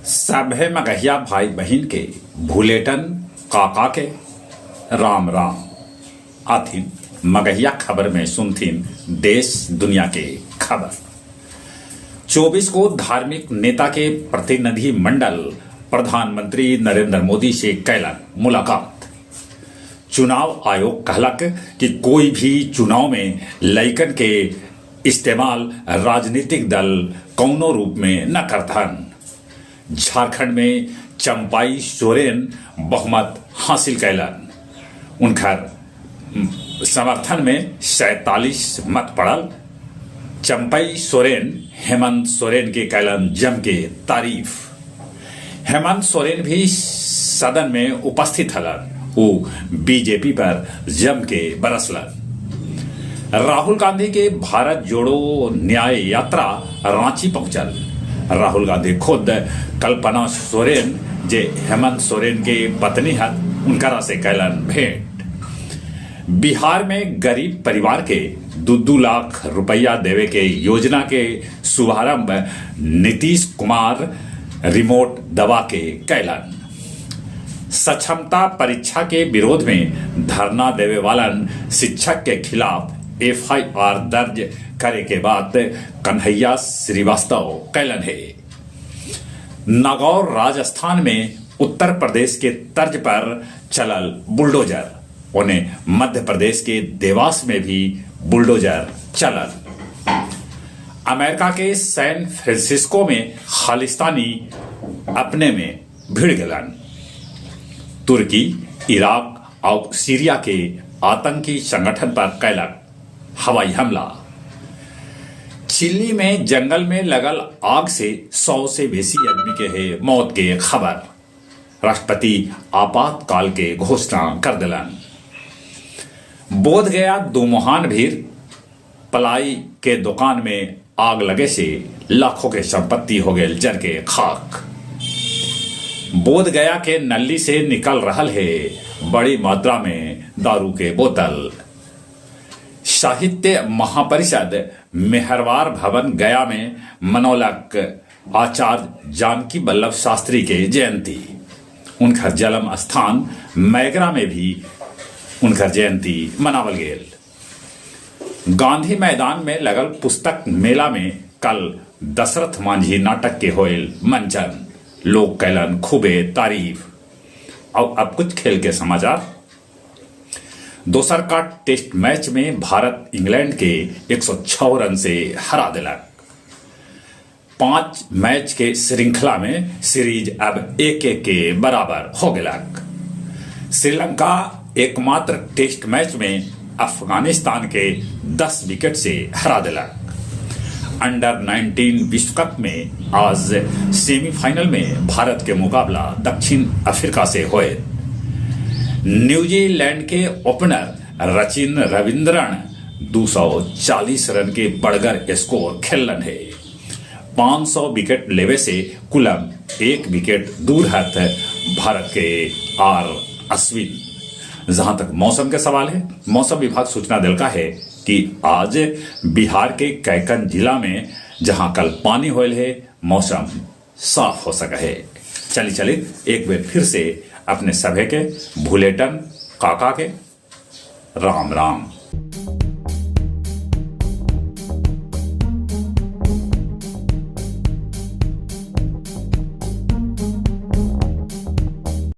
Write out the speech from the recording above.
सभे मगहिया भाई बहिन के भुलेटन काका के राम राम। आथिन मगहिया खबर में सुनथिन देश दुनिया के खबर। 24 गो धार्मिक नेता के प्रतिनिधि मंडल प्रधानमंत्री नरेंद्र मोदी से कैलन मुलाकात। चुनाव आयोग कहलक कि कोई भी चुनाव में लइकन के इस्तेमाल राजनीतिक दल कउनो रूप में न करतहन। झारखंड में चंपाई सोरेन बहुमत हासिल कैलन। उनखर समर्थन में 47 मत पड़ल। चंपई सोरेन हेमंत सोरेन के कैलन जम के तारीफ। हेमंत सोरेन भी सदन में उपस्थित हलन। ऊ बीजेपी पर जम के बरसलन। राहुल गांधी के भारत जोड़ो न्याय यात्रा रांची पहुंचल। राहुल गांधी खुद कल्पना सोरेन, जे हेमंत सोरेन के पत्नी हथ, उनकरा से कैलन भेंट। बिहार में गरीब परिवार के 2-2 लाख रुपया देवे के योजना के शुभारंभ नीतीश कुमार रिमोट दबा के कैलन। सक्षमता परीक्षा के विरोध में धरना देवे वालन शिक्षक के खिलाफ एफआईआर दर्ज करे के बाद कन्हैया श्रीवास्तव कैलन हे। नागौर राजस्थान में उत्तर प्रदेश के तर्ज पर चलल बुलडोजर, ओने मध्य प्रदेश के देवास में भी बुलडोजर चलल। अमेरिका के सैन फ्रांसिस्को में खालिस्तानी अपने में भिड़ गलन। तुर्की, इराक और सीरिया के आतंकी संगठन पर कैलक हवाई हमला। चिली में जंगल में लगल आग से 100 से बेसी आदमी के है मौत के खबर। राष्ट्रपति आपातकाल के घोषणा कर दिलन। बोध गया दोमुहान भीर पलाई के दुकान में आग लगे से लाखों के संपत्ति हो गए जर के खाक। बोध गया के नल्ली से निकल रहल है बड़ी मात्रा में दारू के बोतल। साहित्य महापरिषद मेहरवार भवन गया में मनौलक आचार्य जानकी बल्लभ शास्त्री के जयंती। उनकर जन्म स्थान मैगरा में भी उनकर जयंती मनावल गेल। गांधी मैदान में लगल पुस्तक मेला में कल दशरथ मांझी नाटक के होयल मंचन। लोग कैलन खूबे तारीफ। और अब कुछ खेल के समाचार। दोसर का टेस्ट मैच में भारत इंग्लैंड के 106 रन से हरा दिलक। 5 मैच के श्रृंखला में सीरीज अब 1-1 के बराबर हो गलक। श्रीलंका एकमात्र टेस्ट मैच में अफगानिस्तान के 10 विकेट से हरा दिलक। अंडर 19 विश्व कप में आज सेमीफाइनल में भारत के मुकाबला दक्षिण अफ्रीका से होए। न्यूजीलैंड के ओपनर रचिन रविंद्रन 240 रन के बड़गर स्कोर खेलन है। 500 विकेट लेवे से कुलम 1 विकेट दूर हत भारत के आर अश्विन। जहां तक मौसम के सवाल है, मौसम विभाग सूचना दिलका है कि आज बिहार के कैकन जिला में जहां कल पानी होयल है, मौसम साफ हो सका है। चली चली एक बार फिर से अपने सभे के भुलेटन काका के राम राम।